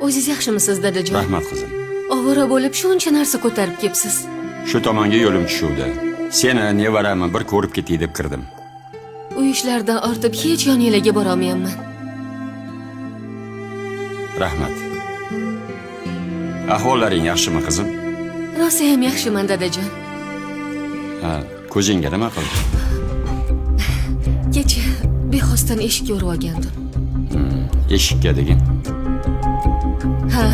O'zingiz yaxshimisiz, dadajon? Rahmat, qizim. Ovora bo'lib shuncha narsa ko'tarib kelibsiz. Shu tomonga yo'lim tushuvdi. Seni nevaramni bir ko'rib ketay deb kirdim. Uy ishlaridan ortib hech yoninglarga borolmayapman. Rahmat. Ahvollaring yaxshimi, qizim? Rosayam yaxshiman, dadajon. Ha, ko'zingga nima qildi? Kecha bexosdan eshikka urib olgandim. Eshikka degin. Ha,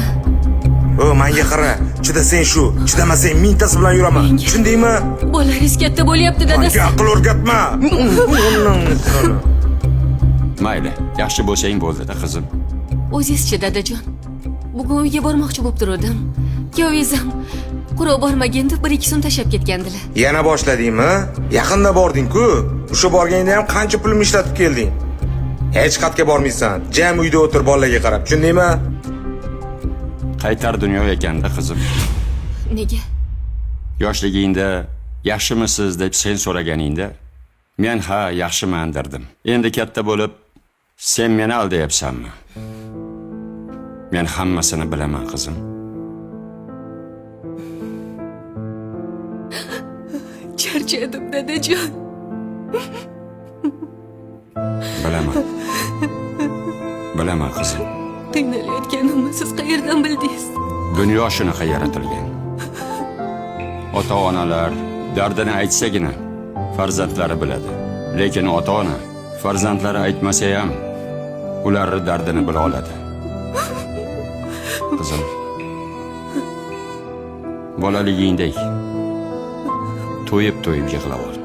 O, menga qara. Chidasang shu, chidamasang mingtasi bilan yuraman. Menga- Tushundingmi? bolalaringiz katta bo'lyapti, dadasi. Menga aql o'rgatma. Mayli, yaxshi bo'lsang bo'ldi-da, qizim. O'zingizchi, dadajon? Bugun uyga bormoqchi bo'lib turuvdim. Kuyovingiz ham quruq bormagin deb 1-2 so'm tashlab ketgandilar. Yana boshladingmi? Yaqinda bording-ku. O'sha borganda ham qancha pulimni ishlatib kelding? Hech qayerga bormaysan. Jam uyda o'tir bolalarga qarab. Tushundingmi? Qaytar dunyo ekanda, qizim. Nega? Yoshligingda yaxshimisiz deb sen so'raganingda, men ha, yaxshiman derdim. Endi katta bo'lib sen meni aldayapsanmi? Men hammasini bilaman, qizim. Charchadim, dadajon. Bilaman. Bilaman, qizim. Qiynalayotganimni siz qayerdan bildingiz? Dunyo shunaqa yaratilgan. Ota-onalar dardini aytsagina farzandlari biladi. Lekin ota-ona farzandlari aytmasa ham ularni dardini bila oladi. Qizim, bolaligingdek to'yib-to'yib yig'lab ol.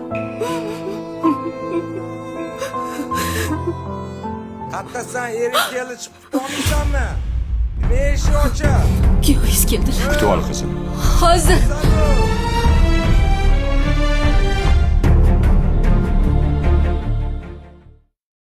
Qattasan, ering keldi, chiqib kutolmaysanmi? Nima eshik ochiq? Kuyovingiz keldilar. Kutib ol, qizim. Hozir.